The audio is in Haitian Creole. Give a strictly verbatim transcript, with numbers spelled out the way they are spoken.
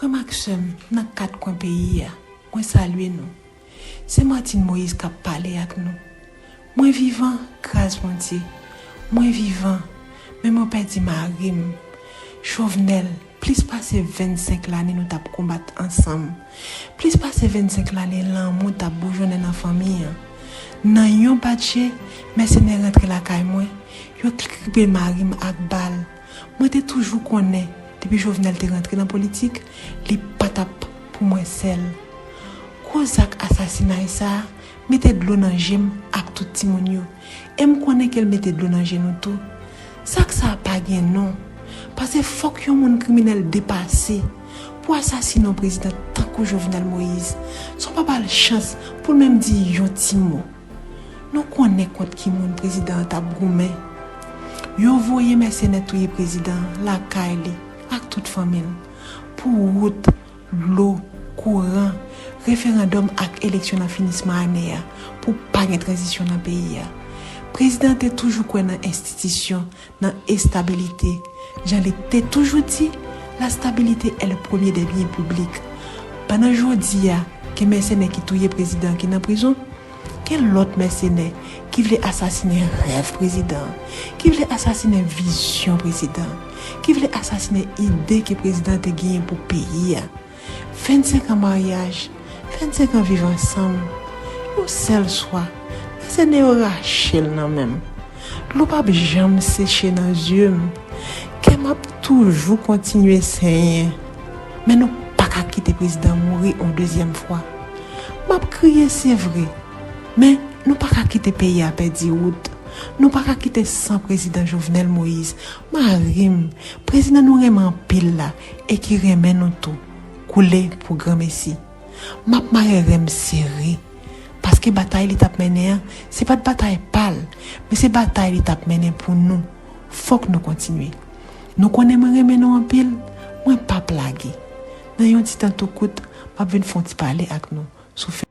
Frè m ak sè m nan kat kwen peyi a, mwen salye nou. Se Martine Moïse k ap pale ak nou. Mwen vivan, gras Bondye. Mwen vivan, men mwen pèdi mari m. Jovenel, plis pase vennsenk lane nou t ap konbat ansanm. Plis pase vennsenk lane lanmou t ap boujonnen nan fanmi an. Nan yon bat je, mèsenè rantre lakay mwen, yo kripe mari m ak bal. Mwen te toujou konnen, depi Jovenel te rantre nan politik, li pa t ap pou mwen sèl. Gwo zak asasinay sa a mete dlo nan je m ak tout timoun yo. E m konnen ke l mete dlo nan je nou tou. Zak sa a pa gen non. Paske fòk yon moun kriminèl depase pou asasine yon prezidan tankou Jovenel Moïse, san w pa ba l chans pou l menm di yon ti mo. Nou konnen kont ki moun prezidan an t ap goumen. Yo voye mèsenè touye prezidan an lakay li ak tout fanmi l. Pou wout, dlo, kouran, referandòm ak eleksyon nan finisman ane a, pou pa gen tranzisyon nan peyi a. Prezidan an te toujou kwè nan enstitisyon, nan estabilite. Jan li te toujou di, la stabilité est le premier des biens publics. Pandan jodi a, gen mèsenè ki touye prezidan ki nan prizon, gen lòt mèsenè ki vle asasinen rèv prezidan, ki vle asasinen vizyon prezidan, ki vle asasinen ide ke prezidan te genyen pou peyi a. Vennsenk an maryaj, vennsenk an viv ansanm, yon sèl swa, mèsenè yo rache l nan men m. Dlo p ap janm seche nan zye m. Kè m ap toujou kontinye senyen. Men nou pa ka kite prezidan mouri yon dezyèm fwa. M ap kriye, se vre, men nou pa ka kite peyi a pèdi wout. Nou pa ka kite san prezidan Jovenel Moïse, mari m, prezidan nou renmen anpil la e ki renmen nou tou, koule pou granmesi. M ap mare ren m sere, paske batay li t ap mennen an, se pa t batay pa l, men se batay li t ap mennen pou nou. Fòk nou kontinye. Nou konnen mwen renmen nou anpil, mwen p ap lage. Nan yon ti tan tou kout, m ap vin fè yon ti pale ak nou sou fè